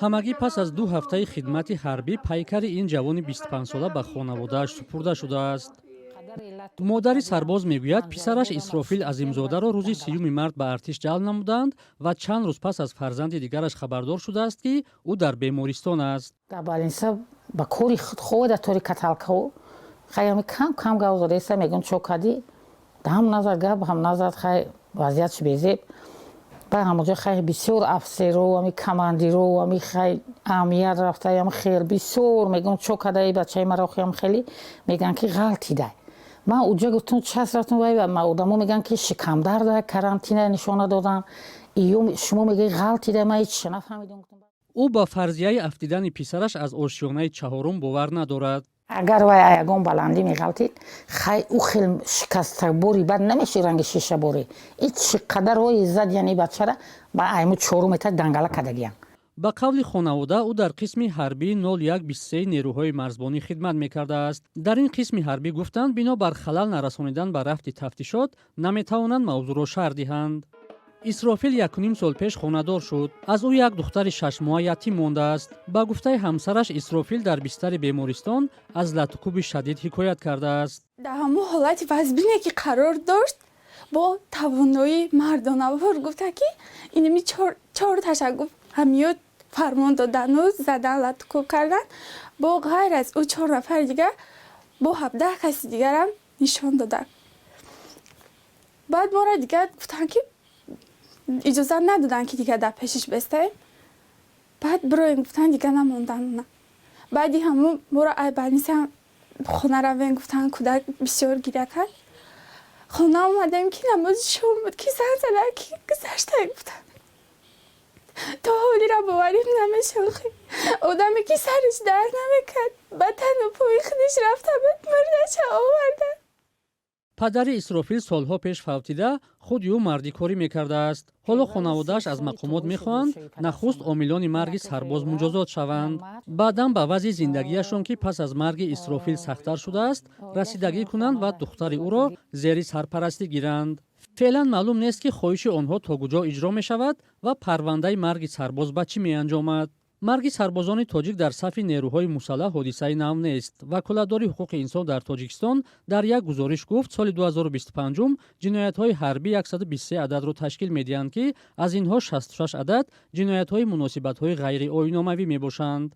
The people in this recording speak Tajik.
Ҳамагӣ пас аз 2 ҳафтаи хидмати ҳарбӣ пайкари ин ҷавони 25-сола ба хонаводааш супурда шудааст. Модари сарбоз мегӯяд, писараш Исрофил Азимзодаро рӯзи 30-уми март ба артиш ҷалб намуданд ва чанд рӯз пас аз фарзанди дигараш хабардор шудааст, ки ӯ дар бемористон аст. Дар больница ба кори худ ховада, тори каталкао хай ами кам кам гап задаиста, мегӯм: «Чо кадӣ?» Ҳам назад гап, ҳам назад. Хай, вазъиятш безеб. Ба ҳамонҷо хай бисёр афсеро, ами командиро, ами хай амният рафта, ами хел бисёр мегӯм: «Чо кадаи бачаи маро?» Хиам хеле мегӯянд, ки ғалтидай. Ман уҷа гуфтум, час рафтум, вай одамо мегӯянд, ки шикамдарда, карантина нишона додан. Ё шумо мегӯи ғалтида, ман ҳеч нафаҳмидам. Ӯ ба фарзияи афтидани писараш аз ошёнаи чаҳорум бовар надорад. Агар вай ягон баландӣ меғалтид, хай ӯ хел шикастабори бад намеши, ранги шишаборӣ. И чӣ қадар вои зад, яъне бачара ба айму чорум метр дангала кардагиян. Ба қавли хонавода, ӯ дар қисми ҳарбии 0123 нерӯҳои марзбонӣ хидмат мекардааст. Дар ин қисми ҳарбӣ гуфтанд, бино бар халал нарасонидан ба рафти тафтишот, наметавонанд мавзӯъро шарҳ диҳанд. Исрофил якуним сол пеш хонадор шуд. Аз ӯ як духтари 6-моҳа ятим мондааст. Ба гуфтаи ҳамсараш, Исрофил дар бистари бемористон аз латукӯби шадид ҳикоят кардааст. Дар ҳамон ҳолати вазбине, ки қарор дошт, бо тавоноии мардонавор гуфта, ки инами чор таша гуфт, ҳамиё фармон додану задан, латукӯб кардан. Бо ғайр аз ӯ чор нафари дигар, бо 17 каси дигарам нишон доданд. Баъд моро дигар гуфтанд, ки иҷозат надоданд, ки дигар дар пешиш бестаем. Баъд бироем гуфтанд, дигар намондан. Баъди ҳамон моро ай больница хона равем гуфтанд, кӯдак бисёр гиря кард. Хона омадем, ки намози шом буд, ки зан зада, ки гузашта гуфтанд. То ҳолира боварим намешавад. Одаме, ки сараш дард намекард, ба тану пои худаш рафта буд, мурдаша оварда. Падари Исрофил солҳо пеш фавтида, худи ӯ мардикорӣ мекардааст. Ҳоло хонаводааш аз мақомот мехоҳанд, нахуст омилони марги сарбоз муҷозот шаванд, баъдан ба вазъи зиндагиашон, ки пас аз марги Исрофил сахттар шудааст, расидагӣ кунанд ва духтари ӯро зери сарпарастӣ гиранд. Феълан маълум нест, ки хоҳиши онҳо то куҷо иҷро мешавад ва парвандаи марги сарбоз ба чӣ меанҷомад. Марги сарбозони тоҷик дар сафи нерӯҳои мусаллаҳ ҳодисаи нав нест. Ваколатдори ҳуқуқи инсон дар Тоҷикистон дар як гузориш гуфт, соли 2025 ҷиноятҳои ҳарбӣ 123 ададро ташкил медиҳанд, ки аз инҳо 66 адад ҷиноятҳои муносибатҳои ғайриоиномавӣ мебошанд.